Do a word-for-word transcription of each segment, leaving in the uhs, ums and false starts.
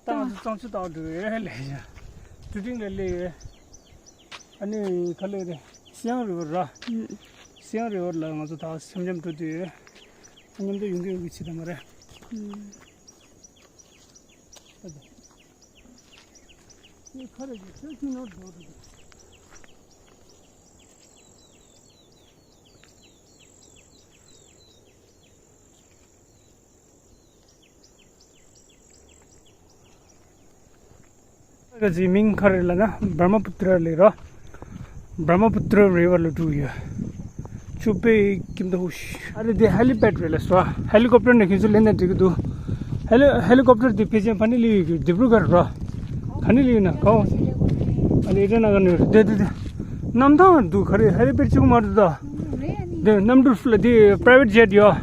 ད་ང་ཚོ་གཙང་ཆུ་ལྟ་བ་འགྲོ་ཡོད་ལས་ཡ། ཀྲུ་ཀྲིང་ལ་སླེབས་ཡོད། ཨ་ནི་ག་ལེ་རེད། སི་ཡང་རི་ཝར་ར། ཨུམ། སི་ཡང་རི་ཝར་ལ་ང་ཚོ་ད་འཆམ་འཆམ་འགྲོ་དུས་ཡོད། མཉམ་དུ་ཡོང་གི་ཡོང་གི་བྱེད་ད་མ་རེད། ཨུམ། ཨ་ཙི། ཁ་རེ་ཁྱོད་ཁྱོད་ནོར་འགྲོ་འགྲོ། ཀ་ཅི་མིང་ག་རེ་ལབ་ན་བར་མ་པུ་ཏྲ་ལབ་ར། བར་མ་པུ་ཏྲ་རི་ཝར་ལ་འགྲོ་ཡོད། ཆུ་དཔེ་ཁྱིམ་དུ་ཧུ་ཤ། ཨ་རེ་དེ་ཧེ་ལི་པེཌ་རེད་ལ་སོ། ཧེ་ལི་ཀོབ་ཊར་ནས་ཁྱོད་ཚོ་ལེན་ན་འགྲིག་གི་འདུག་ཧེ་ལི་ཧེ་ལི་ཀོབ་ཊར་དེ་ཕལ་ཆེར་ཕ་ནི་ལི་ཡོད་ཀྱི་ལྡི་པུར་གྷར་ར། ག་ནས་སླེབས་ཡོད་ན་ག་འོང་། ཨ་ནི་ཨི་ཊ་ནག་ནས་རེད་དེ་དེ་དེ། གནམ་ཐང་འདུག་ག་རེ་ཧེ་ལི་པེཌ་གཅིག་མ་རེད་ད། དེ་གནམ་གྲུ་ལ་དེ་པ་རའི་ཝེཊ་ཇེཊ་ཡོད།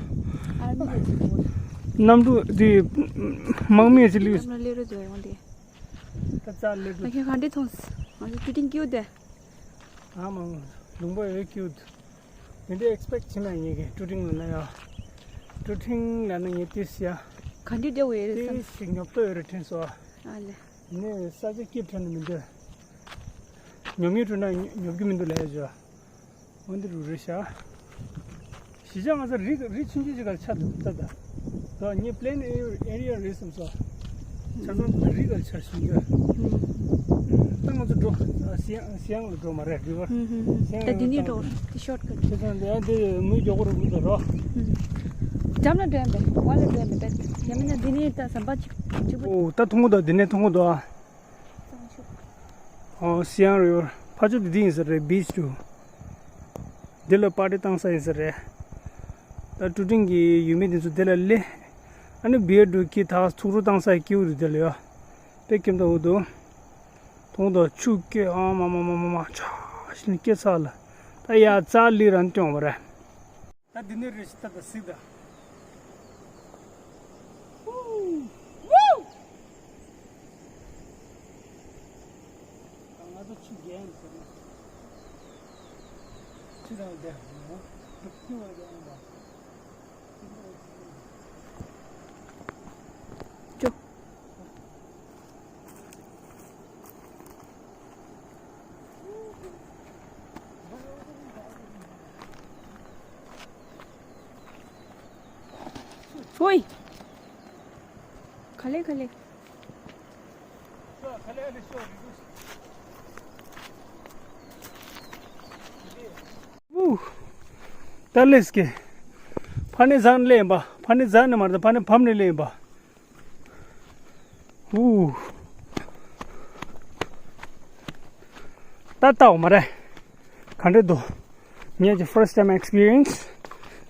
གནམ་གྲུ་དེ་དམག་མི་ཅིག་སླེབས། ད་རྩ་སླེབས་འདུག་ཁྱེད་ག་འདྲས་མཐོང་སོང་། ང་ཚོ་ཀྲུ་ཀྲིང་སྐྱིད་པོ་དེ། ཨ་མ་ལུང་པ་ཡོད་སྐྱིད་པོ་འདུག་དེ་འདྲའི་ཨེག་སི་པེག་བྱེད་ན་ཡིན་གི་ཀྲུ་ཀྲིང་ལ་ན་ཡ། ཀྲུ་ཀྲིང་ལ་ན་ངས་ཏིས་ཡ། ག་འདྲས་བསྡད་ཡོད་རེད་བསམ། ཏིས་ཞིག་ཉོབ་ཏོ་ཡོད་རེད་དྲན་སོང་། ཨ་ལེ། ནས་ས་ཆ་སྐྱིད་ཁྲོད་ནས་མི་འདོད། ཉོབ་ཉོབ་ཁྲོད་ན་ཉོབ་ཀྱི་མི་འདུག་ལས་བྱོས། འོན་ཏེ་རུ་རེད་ཤག་གཞིས་ཆགས་ང་ཚོ་རི་རི་ཆུང་ཆུང་ཅིག་ག་ཆགས་འདུག་ད་ད། ད་ངས་པི་ལེན་ཨེ་རི་ཡ་རེད་བསམ་སོང་། ཆ་ཚང་ད་རི་ག་ཆགས་བཞིན་འདུག་ད་ང་ཚོ་འགྲོ། ཨ་སི་ཡང་སི་ཡང་ལ་འགྲོ་མ་རེད་རི་བར། སི་ཡང་ད་འདི་ནས་འགྲོ། འདི་ཤོར་ཀཊ། ཁྱེད་ཚོ་འདི་ཡང་འདི་མུའུ་མགྱོགས་པོ་རུ་འགྲོ་རོགས། འགྲམ་ལ་འགྲོ་ཡང་མེད། བར་ལ་འགྲོ་ཡང་མེད་པས། ཡང་མིན་ན་འདི་ནས་ད་ཟམ་པ་གཅིག་གཅིག་པུ། ཨོ་ད་མཐོང་གི་འདུག་འདི་ནས་མཐོང་གི་འདུག་ཨ། གཙང་ཆུ། ཨོ་སི་ཡང་རི་ཝར་ཕ་ཆུ་དེ་འདི་ཡིན་ས་རེད། བིཆ་ཆུ། འདི་ལ་པར་ཊི་བཏང་ས་ཡིན་ས་རེད། ད་ཀྲུ་ཀྲིང་གི་ཡུལ་མི་དེ་ཚོ་འདི་ལ་སླེབས། ཨ་ནི་བི་ཡར་འགྲོ་གི་ད་ཚུགས་རུ་བཏང་ས་ཡི་སྐྱིད་པོ་འདུག་འདི་ལ་ཡོད། དཔེ་ཁྱིམ་ཐོག་འུ་དུ། མཐོང་དང་ཆུ་སྐྱེ་ཨ་མ་མ་མ་མ་མ་ཆ་ཞིག་སྐྱེ་ཚར་ལ། ད་ཡ་རྩ་ལི་རང་སྟོན་པ་རེད། ད་འདི་ནས་རེ་ཞིག་ད་ད་སིག་ད། ཧུ། ཧུ། ང་ཚོ་ཆུ་རྒྱལ་ཡིན་ཟེར་ན། ཆུ་རང་བསྡད་ཧོ། ཆུ་བ་རྒྱལ་ཡིན་པ། ཅོ། ཧོꯏ། ག་ལེ་ག་ལེ། ཨུ། ད་ལེས་ཀེ། ཕ་ནི་ཟན་ལེན་པ། ཕ་ནི་ཟན་ནི་མ་རེད། ཕ་ནི་ཕམ་ནི་ལེན་པ། ཨུ། ད་ལྟ་འོ་མ་རེད། ག་འདྲ་འདུག་ངའི་first time experience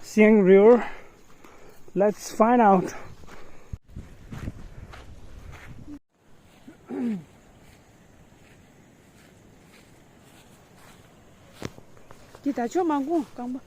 seeing river. Let's find out. འདི་ད་ཆོག་མང་པོ་རྐང་པ།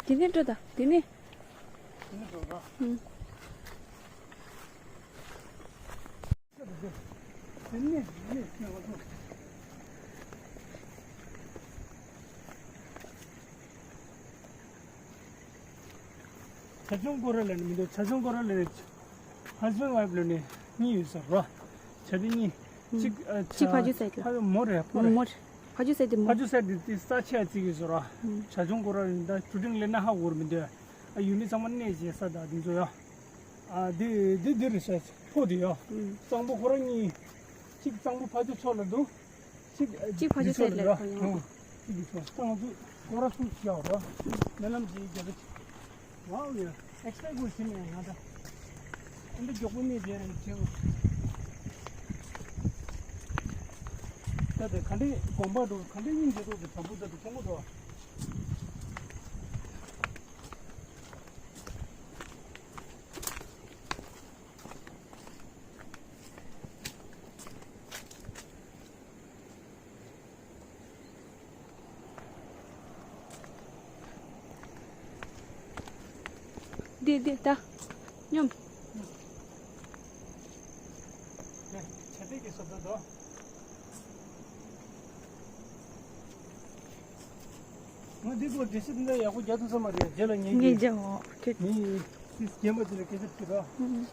དེ་ནས་འགྲོ་ད། དེ་ནས། དེ་ནས་འགྲོ་ར། ཨུམ། དེ་ནས་དེ་ནས་ང་ཚོ་བྱ་ཆུང་སྐོར་ར་ལ་ནི་མི་འདུག་བྱ་ཆུང་སྐོར་ར་ལ་ནི། husband wife ལ་ནི་གཉིས་ཡོད་ས་རེད། བྱ་དེ་གཉིས། གཅིག་ཨ། གཅིག་ཕ་ཆུ་སའིཌ་ལ། ཕ་མོ་རེད། ཕོ་རེད། མོ་རེད། ཕ་ཆུ་སའིཌ་དེ་མོ། ཕ་ཆུ་སའིཌ་དེ་ས་ཆ་བརྩི་གི་ཟེར་ར། བྱ་ཆུང་སྐོར་ར་ནི་ད་ཀྲུ་ཀྲིང་ལ་ན་ཧ་གོ་ར་མི་འདུག་ཨ་ཡུལ་མི་ཚང་མ་གནས་བྱེད་ས་དང་དེ་ཚོ་ཡ། ཨ་དེ་དེ་དེ་རེད་ཤག་ཕོ་དེ་ཡ། གཙང་པོ་ཁོ་རང་གཉིས། གཅིག་གཙང་པོ་ཕ་ཆུ་ཕྱོགས་ལ་འདུག་གཅིག་གཅིག་ཕ་ཆུ་སའིཌ་ལ་ཡོད། ཨང་། གཅིག་གི་ཕྱོགས་ད་ང་ཚོ་སྐོར་ར་སུ་ཞིག་ཡོད་ར། སྨོན་ལམ་ཅིག་རྒྱབ། ཝའོ་ཡ། ཨེག་སི་པེག་གོ་ཤི་ནས་ང་ད། ཨ་འདི་མགྱོགས་པོ་གནས་བྱས་རེད་བྱས། ད་དེ་ག་འདྲའི་དགོན་པ་འགྲོ་ག་འདྲའི་སྙིང་རྗེ་འགྲོ་དེ་དྲང་པོ་ད་དེ་ཁོང་ཁོ་འགྲོ། དེ་དེ་ད་སྙོམས། བྱ་དེ་གི་སོ་ད་དོ། ང་འདི་ཚོ་འདྲི་སྲིད་འདི་ཡག་པོ་རྒྱག་ཐུབ་ས་མ་རེད། རྗེས་ལ་ཉན་གྱི། ངས་རྒྱག་འོ་ཁྱོད། མི་སེམས་རྒན་པ་ཚོ་ལ་སྐད་ཆ་དྲིས་རོགས། ཨུམ།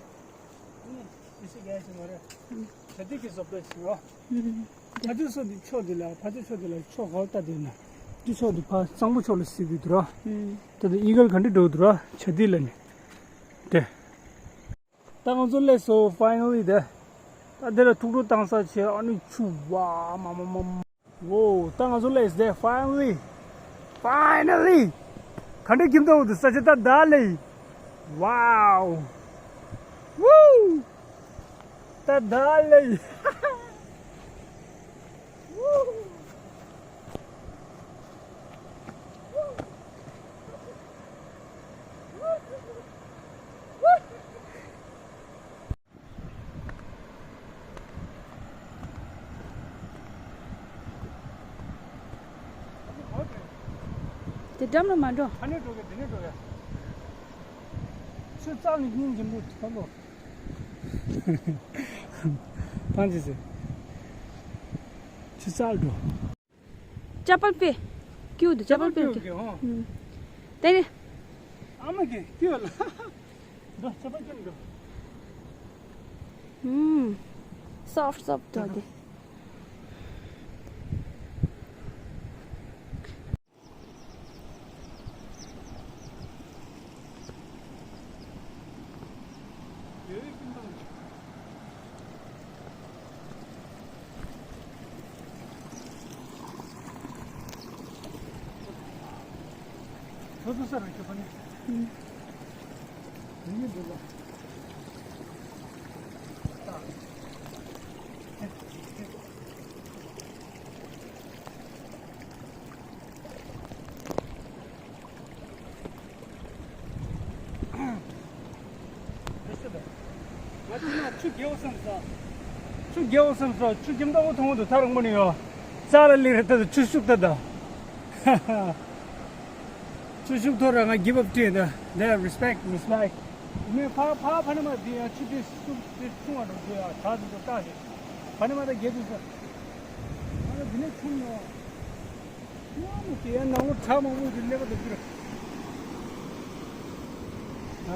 ཨ་ནི་འདྲི་སྲིད་རྒྱག་ཡ་ཞིག་མ་རེད། ཨུམ། བྱ་དེ་གི་བཟོ་ལྟ་ཞིག་རོགས། ཨུམ། ཕ་ཚོད་སོ་འདི་ཕྱོགས་འདི་ལ་ཕ་ཚོད་ཕྱོགས་འདི་ལ་ཕྱོགས་ག་བ་ལྟ་དེ་ན། འདི་ཕྱོགས་འདི་ཕ་གཙང་པོ་ཕྱོགས་ལ་གཟིགས་དུས་རོགས། ཨུམ། ད་ལྟ་ཨི་གལ་ག་འདྲ་འགྲོ་འདུག་རོགས། བྱ་དེ་ལ་ནི། དེ། ད་ང་ཚོ་སླེབས་སོང་། ཕའི་ནལ་ལི་དེ། ད་འདི་ལ་ཐུགས་སྤྲོ་བཏང་ས་བྱས། ཨ་ནི་ཆུ་བ་མ་མ་མ་མ། ཝོ། ད་ང་ཚོ་སླེབས་ཟེར། ཕའི་ནལ་ལི། ཕའི་ནལ་ལི། ག་འདྲ་ཁྱིམ་ཐོག་ཏུ་ས་ཆ་ད་ད་ལེ། ཝའོ། ཝུ། ད་ད་ལེ། དེ་འགྲམ་ལ་མ་འགྲོ། ཨ་ནི་འགྲོ་གི། དེ་ནས་འགྲོ་གི། ཆུ་རྩ་ནས་སྙིང་རྗེ་མོ་ཐོན་ལོ། ཕང་ཅི་ཟེར། ཆུ་རྩ་འགྲོ། ཅ་པལ་པེ། ཀིའུ་དུ་ཅ་པལ་པེ། ཀིའུ་ཀིའུ་ཧོ། ཨུམ། དེ་ནི། ཨ་མ་གི་ཀིའུ་ལ། འགྲོ་ཅ་པལ་ཀིའུ་འགྲོ། ཨུམ། སོཕ་སོཕ་འགྲོ་དེ། ང་ཚོ་ན་ཆུ་རྒྱལ་བ་བསམ་ས། ཆུ་རྒྱལ་བ་བསམ་ས། ཆུ་རྒྱུན་ལྟ་བུ་མཐོང་བ་དུ་ཐག་རིང་པོ་ནས་ཡོད། རྩ་ལ་སླེབས་རེད། ད་ཆུ་ཤུགས་ད་ད། ཆུ་ཤུགས་ཐོར་ར་ང་གིབ་ཨབ་སྤྲད་ད། དེ་རེ་སི་པེག་རེ་སི་པེག། ངས་ཕ་ཕ་ཕ་ནི་མ་དེ་ཡང་ཆུ་དེ་ཤུགས་དེ་ཆུང་བ་འགྲོ་དུས་ཡང་ད་དེ་ཚོ་བཀག་ཞིག་ཕ་ནི་མ་ད་རྒྱལ་དུས་ས། ང་ལ་དེ་ནས་ཆུང་ཡོང་། ཡང་མི་དེ་ཡང་ནང་ལོ་གྲྭ་མང་པོ་ཞིག་སླེབས་པ་དེ་འདིར། ཨ།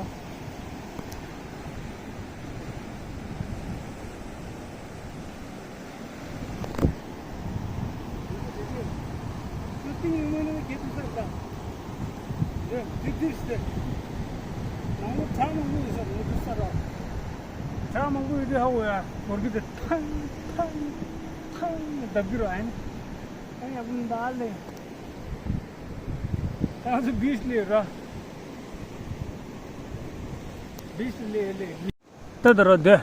ཏིང་ངེ་མོ་ནི་རྒྱལ་དུས་ས་ར། རེད། དེ་དུས་སྟེ། ནང་ལོ་གྲྭ་མང་པོ་ཡོད་ས་རེད། དུས་ས་ར། གྲྭ་མང་པོ་ཡོད་དུས་ཧ་གོ་ཡ། གོར་གི་དེ་ཐང་ཐང་ཐང་བརྡབ་རྒྱུ་ར་ཨ་ནི། ཨ་ཡ་བུན་ད་ལེ། ང་ཚོ་བིཆ་ལ་ར། བིཆ་ལ་ལེ། ད་ད་ར་དེ།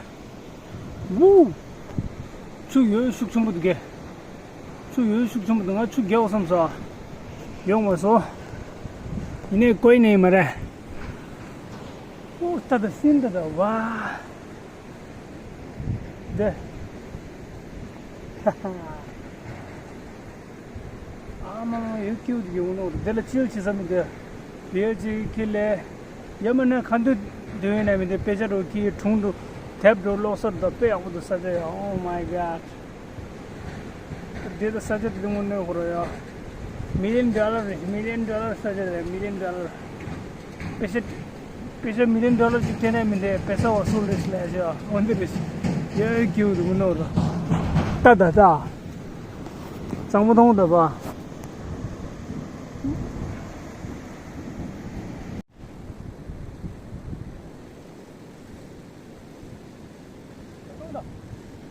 ཝུ། ཆུ་ཡོད་ཤུགས་ཆེན་པོ་འདུག་གས། ཆུ་ཡོད་ཤུགས་ཆེན་པོ་འདུག་ང་ཆུ་རྒྱག་བསམ་ས། ཡོང་མ་སོང་། ཡིན་ནའི་ཀོ་ཡིན་ནའི་མ་རེད། ཝུ། ད་ད་སིན་ད་ད་ཝ། དེ། ཧ་ཧ། ཨ་མ་ཡོད་ཀྱི་ཡོད་ཀྱི་ཡོད་ནོ། དེ་ལ་ཅིལ་བྱེད་ས་མི་འདུག་ཡོད་ཅིག་ཁྱི་ལས། ཡ་མ་ན་ཁ་འདུག་འདུག་ཡིན་ན་མི་འདུག་དཔེ་ཆ་འགྲོ་ཁྱི་གྲོང་དུ་དེབ་འགྲོ་ལོག་སར་དང་དཔེ་ཡག་པོ་འདུག་ས་ཆ་ཡ། Oh my God. དེ་ད་ས་ཆ་དེ་དངོས་གནས་ཧོ་ར་ཡ། Million dollar རེད། Million dollar ས་ཆ་རེད། Million dollar. དཔེ་ཆ་དཔེ་ཆ་མི་ལི་ཡོན་ཌོ་ལར་ཅིག་སྤྲད་ནས་མི་འདས་པེ་ས་བ་སུ་ལས་ལས་བྱ་འོན་ཏེ་རེད། ཡ་ཡ་ཀྱིའུ་དུ་མི་ནོར་ར། ད་ད་ད། གཙང་པོ་མཐོང་ད་པ།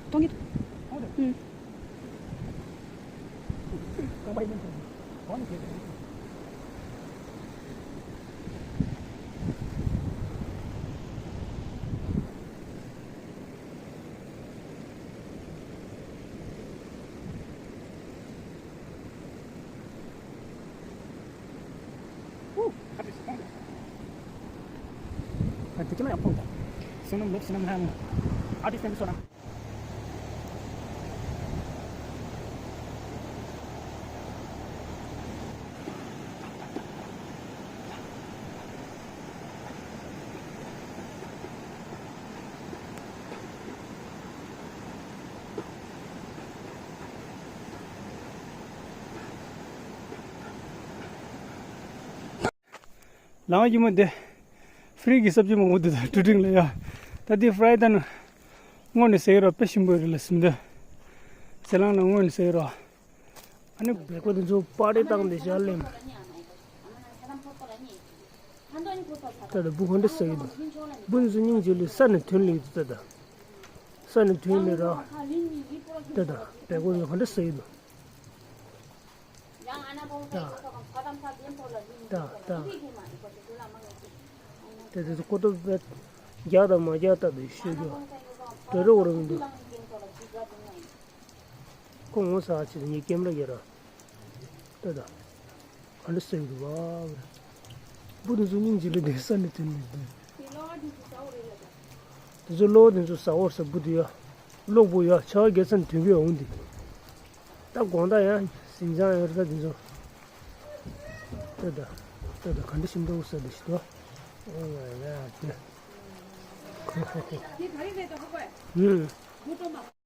གཏོང་གི་འདུག་ཨུ། ལང་ཡི་མོ་དེ། ཧྥི་རི་གི་སབ་ཇི་མང་པོ་འདུག་ད་ཀྲུ་ཀྲིང་ལ་ཡ། ད་དེ་ཧྥི་རའི་ད་ནི། སྔོན་ནས་ཟེར་རོ་དཔེ་ཞིམ་པོ་རེད་ལ་སིམ་ད། ཟེ་ལང་ན་སྔོན་ནས་ཟེར་རོ། ཨ་ནི་བལ་པོ་དེ་ཚོ་པར་ཊི་བཏང་སྟེ་ཞག་ལེམ། ད་ལྟ་འབུ་ག་འདྲ་ཟ་གི་འདུག་འབུ་འདི་ཚོ་སྙིང་རྗེ་ལོས་ས་ནས་ཐོན་ལེ་ཡོད་ད་ད། ས་ནས་ཐོན་ལེ་ར། ད་ད་བལ་པོ་དེ་ཚོ་ག་འདྲ་ཟ་གི་འདུག་ད་ད། དེ་དེ་ཚོ་ཀོ་ཏོ་བེད་རྒྱག་དང་མ་རྒྱག་ལྟ་བུའི་ཤོད་རྒྱུ། འགྲོ་རོགས་རོགས་མི་འདུག་ཁོ་ངོ་ཚ་ཆེ་ཉིད་ཀེམ་ར་རྒྱག་ར། ལྟོས་དང་། ག་འདྲ་ཟེར་གི་འདུག་བ། འབུ་དེ་ཚོ་སྙིང་རྗེ་ལོས་དེ་ས་ནས་ཐོན་ནས་འདུག་དེ་ཚོ་གློ་དེ་ཚོ་ཟ་འོར་ས་འབུ་དེ་ཡ། གློག་འབུ་ཡ་ཆར་པ་བརྒྱབ་ཚར་ནས་ཐོན་གི་འོང་དེ། ད་དགོང་དག་ཡང་ཟིང་ཆ་ཡོད་རེད་ད་དེ་ཚོ། ལྟོས་དང་། ལྟོས་དང་། ག་འདྲ་ཞིམ་འདུག་ཟེར་དེ་ཞིག་ཏུ། ཨོ་ཡ་ཡ་དེ། ཧུམ།